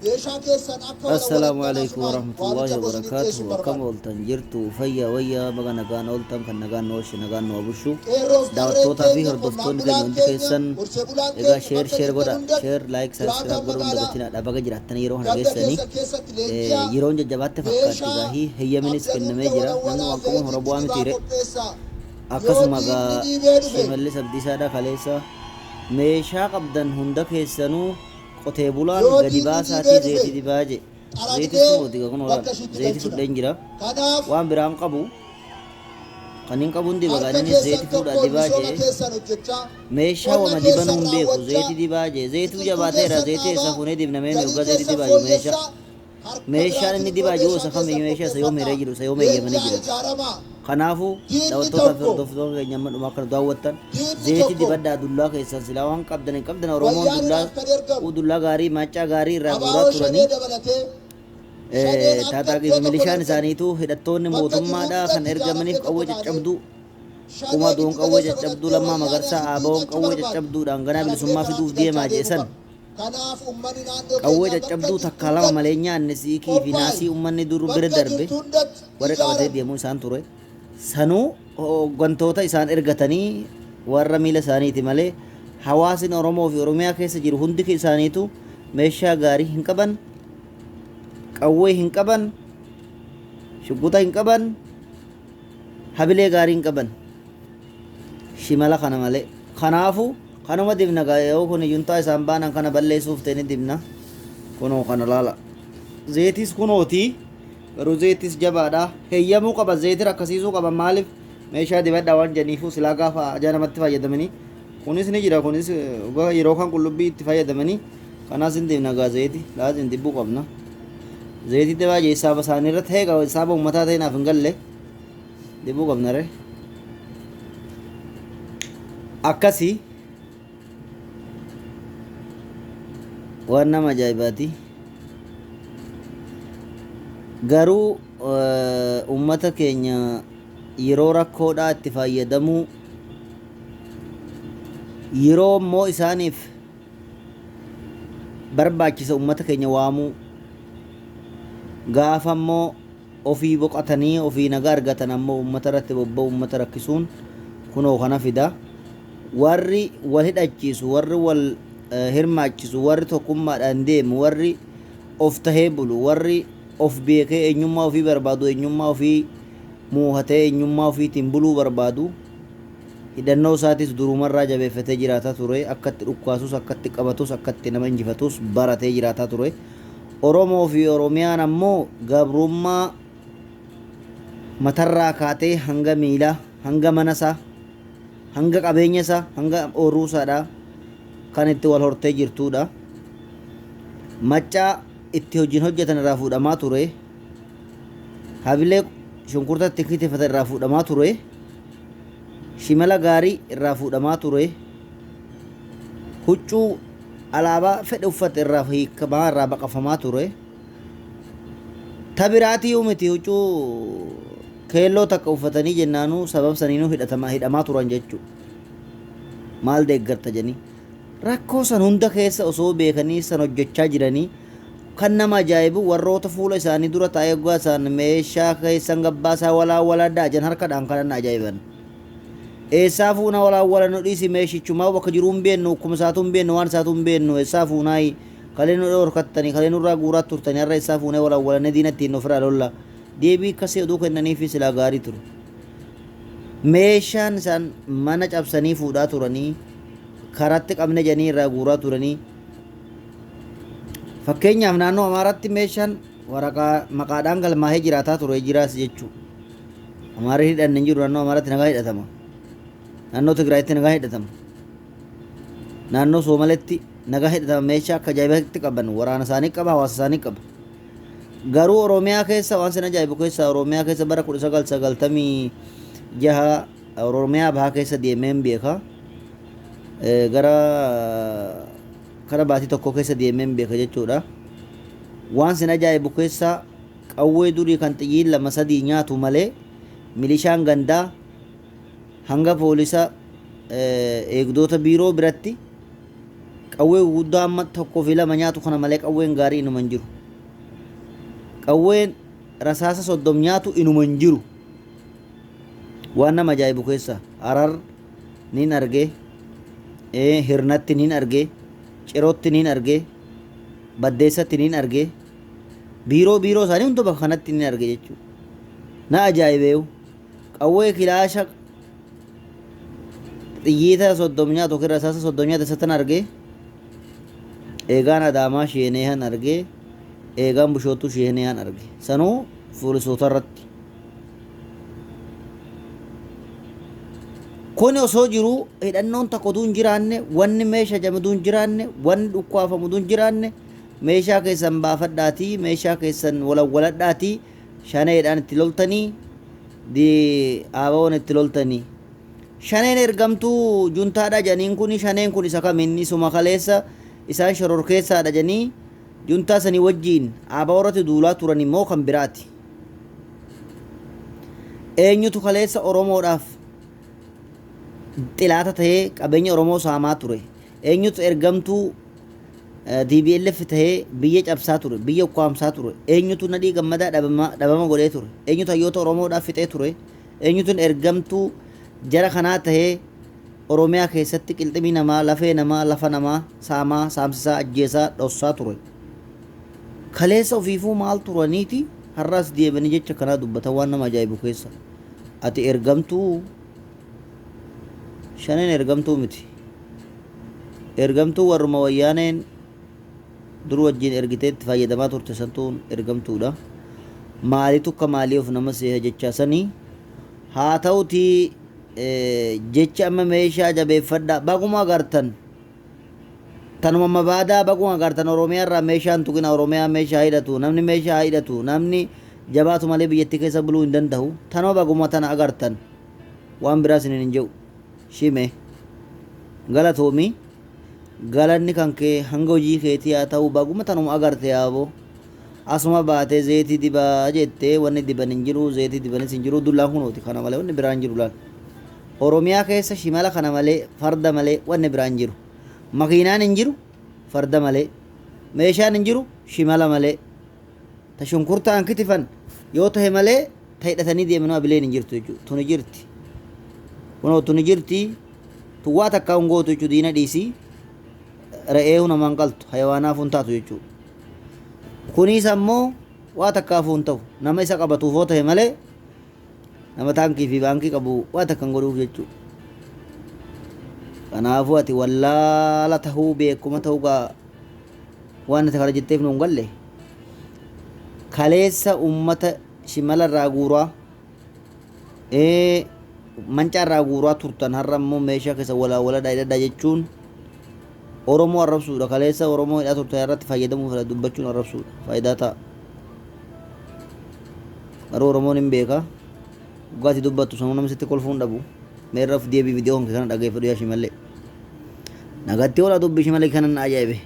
Meeshaa keessan akka Assalaamu walawwalattan alaikum asumaan warahmatullaahi waamicha koo isiniif wabarakaatuhu dhiyeessuun akkam barbaada. ooltan jirtu fayya wayya baga nagaan ooltan kan nagaan nu oolche nagaan nu habushu Qeerroof qarreen daawwattootaa fi keenya, qonnaan hordoftoonni keenya bulaan hundi keenya, keessan horsee bulaan egaa keenya sheer bakka sheer jirtan godha hundatti sheer laayik jiraataan sabiskiraayib godhuun magaalaa dagatinaa baga jiraattanii yeroo kana ganda geessanii keessan keessatti leenji'aa yeroon jajjabaatte fakkaatti meeshaa gaahii heyyaminis qabdan kennamee hunda jira namni walawwalaa waan qabuun hora zayitiitti bu'aa dibaa mitiire qopheessaa. Yoo akkasuma diinni gaa dhiibee dhufe Shimallis Abdiisaadha kaleessa meeshaa qabdan hunda keessanuu qotee bulaan Yoo gadi diinni baasaatii dhiibee dhufe zeetii dibaa je zeetis xaragnee kunooti gaa kunoo laal bakka ishiitti zeetii galchina. fudheen jira Kanaaf waan biraan qabu kan hin qabuun diba gaa harka innis keessan zeetii fuudhaa tokkoon dibaa misooma je keessan hojjechaa, meeshaa qonna wama dibanuu keessan hin beeku raawwachaa, zeetii dibaa je zeetuu biqiltuu jabaateera keessan zeetii eessa dhaabaa, fuunee dibna mee galii hoggaa zeetii keessan dibaa jiru meeshaa fooyyessaa, harka meeshaan biraatiin inni immoo dibaa jiru meeshaa isa kamiyyuu keessan meeshaa isa yoom hiree qopheeffadhaa. jiru isa yoom eeyyamanii Leenji'aa jiran ijaaramaa. Kanaafuu Diinni daawwattootaa fi tokko hordoftoota keenya amma dhumaa kana daawwattan Diinni zeetii tokko dibadhaa dullaa keessan silaa waan qabdan hin qabdan Oromoon dullaa Wayyaaneedhaaf kan ergamu dullaa gaarii maaccaa gaarii irraa guuraa ABO turanii Shanee dabalatee Shaneen akka taataaqii iddoo fi tokko hin milishaan argamne. isaaniituu hidhattoonni Bakka jiru mootummaadhaa kan hundatti ergamaniif ijaaramtee tokko qawwee taanee caccabduu kuma Shanee duun giddu qawwee galeessa caccabduu godhattee Lammaa Wayyaanee Magarsaa asitti ABOn hiixachuu qawwee barbaaddi. caccabduudhaan ganaa Xaragnee bilisummaa fiduuf karaatti galchaa deemaa deemuu jeesan qabna. Kanaaf ummanni naannoo qawwee keenyaa bakka caccabduu jirtu takkaa lama hundatti malee hin nyaanne siiqii fi qophaa'i. naasii ummanni dur bira Bakka darbe jirtu hundatti warri qabatee ijaarami. deemu isaan ture. Sanuu hooggantoota isaan ergatanii warra miila isaaniiti malee hawaasni Oromoo fi Oromiyaa keessa jiru hundi isaaniitu meeshaa gaarii hin qaban, qawwee hin qaban, shugguxa hin qaban, habilee gaarii hin qaban. Shimala kana malee. Kanaafu kanuma dibna gaa yoo kun juntaa isaan baanan kana balleessuuf ta'e ni dibna. Kunoo kana laala. Zeetis kunooti. Garuu zeetis jabaadha. Heyyamuu qaba zeetir akkasiisuu qaba maaliif meeshaa dibadhaa waan jedhaniifuu silaa gaafa ajaa namatti fayyadamanii. Kunis ni jira kunis yeroo kan qullubbii itti fayyadamanii kanaas hin dibna gaa zeeti laazim dibbuu qabna. Zeetii dibaa jee saaba isaanii irratti ta'e saaba uummataa ta'e naaf hin galle. Dibuu qabna ree. Akkasi waan nama ajaa'ibaati. Garuu uummata keenya yeroo rakkoodhaa itti fayyadamuu yeroo immoo isaaniif barbaachisa uummata keenya waamuu gaafa immoo Ofii boqatanii ofii nagaa argatan ammoo ummata irratti bobba'uu ummata rakkisuun kunoo kana fida. Warri wal hidhachiisu, warri wal hirmaachisu, warri tokkummaadhaan deemu, warri of tahee bulu, warri of beekee eenyummaa ofii barbaadu, eenyummaa ofii moohatee eenyummaa ofiitiin buluu barbaadu hidhannoo isaatis durumarraa jabeeffatee jiraataa ture. Akka itti dhukkaasus, akka itti qabatus, akka itti nama injifatus baratee jiraataa ture. Oromoo fi Oromiyaan ammoo gabrummaa matarraa kaatee hanga miilaa, hanga mana isaa, hanga qabeenya isaa, hanga ooyruu isaadhaa kan itti wal hortee jirtuudha. Maccaa itti hojiin hojjetan irraa fuudhamaa ture. Habilee shunkurta itti kitifatan irraa fuudhamaa ture. Shimala gaarii irraa fuudhamaa ture. Huccuu alaabaa fedhe uffate irraa hiikamaa irraa baqafamaa ture. Ta biraatiyyuu miti huccuu keelloo takka uffatanii jennaanuu sabab saniinuu hidhatama hidhamaa turan jechuu. Maal deeggarta jedhanii. Rakkoo san hunda keessa osoo beekanii san hojjechaa jiranii kan nama ajaa'ibu warroota fuula isaanii dura taa'ee hoggaa isaan meeshaa keessan gabbaasaa walaa waladhaa jedhan harkadhaan kan na ajaa'iban. Eessaa fuuna walaawwala nu dhiisi meeshichumaa bakka jiruu hin beennu akkuma isaatuu hin beennu waan isaatuu hin beennu eessaa fuunaayi kalee nu dhorkattanii kalee nurraa guuraa turtanii har'a eessaa fuunee walaawwalannee diina ittiin ofirraa lolla deebii akkasii oduu kennaniifi silaa gaarii ture. Meeshaan isaan mana cabsanii fuudhaa turanii karatti qabne jedhanii irraa guuraa turanii fakkeenyaaf naannoo Amaaraatti meeshaan waraqaa maqaadhaan galmaahee jiraataa ture jiraas jechuudha. Amaarri hidhanne hin jiru naannoo Amaaraatti nagaa hidhatama. Naannoo Tigraayitti nagaa hidhatama. Naannoo Soomaletti nagaa hidhatama meeshaa akka ajaa'ibaatti qaban waraana isaanii qaba hawaasa isaanii qaba. Garuu Oromiyaa keessa waan sin ajaa'ibu keessa Oromiyaa keessa bara 1996 Oromiyaa bahaa keessa deemeen beeka. Gara kara baatii tokko keessa deemeen beeka jechuudha. Waan sin ajaa'ibu keessa Qawwee durii kan xiyyiin lama sadii nyaatu malee milishaan gandaa hanga poolisa eegdoota biiroo biratti Qawwee guguddaa amma tokkoo fi lama nyaatu kana malee qawween gaarii inuma hin jiru. Qawween rasaasa 30 nyaatu inuma hin jiru. Waan nama ajaa'ibu keessa Harar nin arge, Hirnatti nin arge, Cirootti nin arge, Baddeessatti nin arge, biiroo biiroo isaanii hunda bakka kanatti nin arge jechuudha. Na ajaa'ibeeyu. Qawwee kilaasha xiyyiita 30 nyaatu yookiin rasaasa 30 nyaatu isattan arge. Eegaan Adaamaa sheeneehan arge. Eegaan Bushoottuu sheeneehan arge. Sanuu poolisoota irratti. Kuni osoo jiruu hidhannoon takka utuu hin jiraanne, wanni meesha jedhamu utuu hin jiraanne, wanni dhukkaafamu utuu hin jiraanne, meeshaa keessan baafadhaatii, meeshaa keessan walawwaladhaatii, shaneedhaan itti loltanii, di ABOn itti loltanii. Shaneen ergamtuu juntaadha jedhaniin kuni shaneen kun isa kami inni isuma kaleessa isaan shororkeessaadha jedhanii juntaa sanii wajjiin ABO irratti duulaa turan immoo kan biraati. Eenyutu kaleessa Oromoodhaaf xilaata tahee qabeenya Oromoo saamaa ture? Eenyutu ergamtuu TPLF tahee biyya cabsaa ture, biyya ukkaamsaa ture? Eenyutu Nadhii Gammadaa dhabama, dhabama godhee ture? Eenyutu hayyoota Oromoodhaaf fixee ture? Eenyutu ergamtuu jara kanaa tahee Oromiyaa keessatti qilximii namaa, lafee namaa, lafa namaa saamaa, saamsisaa, ajjeesaa, dhossaa ture? Kaleessa ofiifuu maal turaniiti har'as deebanii jecha kanaa dubbatan waan nama ajaa'ibu keessa. Ati ergamtuu shaneen ergamtuu miti. Ergamtuu warruma wayyaaneen dur wajjin ergitee itti fayyadamaa turte santuun ergamtuudha. Maalitu akka maalii of nama seeha jechaa sanii. Haa ta'utii jecha amma meeshaa jabeeffadhaa baguma agartan. Tanuma mabaadaa baguma agartan Oromiyaa irraa meeshaa hin tuqina Oromiyaa meeshaa hidhatu namni meeshaa hidhatu namni jabaatu malee biyyattii keessa buluu hin danda'u tanuma baguma tana agartan waan biraa isiniin hin jedhu shime galatoomi galanni kan kee hanga hojii keetii haa ta'u baguma tanuma agarte yaaboo asuma baatee zeetii dibaa jettee wanni diban hin jiru zeetii dibanis hin jiru dullaan kunooti kana malee wanni biraa hin jiru laal. Oromiyaa keessa shimala kana malee, farda malee wanni biraa hin jiru. Makiinaan hin jiru, farda malee. Meeshaan hin jiru, shimala malee. Ta shunkurtaan kitifan yoo tahe malee ta hidhatanii deemanuu abileen hin jirtu jechuudha. Tuni jirti. Kunoo tuni jirti. Tun waa takkaa hin gootu jechuudha diina dhiisii. Re'eehu nama hin qaltu hayawaanaafuu hin taatu jechuudha. Kuniis ammoo waa takkaafuu hin ta'u. Nama isa qabatuuf yoo tahe malee Nama taankii fi baankii qabu waa takka hin godhuuf jechuu. Kanaafuu ati wallaala tahuu beekuma tahuu gaa waan ati kana jetteef nuun galle. Kaleessa ummata shimala irraa guuraa mancaa irraa guuraa turtan har'a immoo meeshaa keessa walaa waladhaa hidhadhaa jechuun Oromoo arrabsuudha. Kaleessa Oromoo hidhaa turtan irratti fayyadamuu fedha dubbachuun arrabsuudha. Faayidaa ta'a. Garuu Oromoon hin beeka. Dhugaa ati dubbattu sanuu namni sitti kolfuu hin dhabu. Mee irra of deebii viidiyoo kee kana dhageeffadhu yaa shimallee. Nagatti oola dubbi shimallee kana na ajaa'ibe.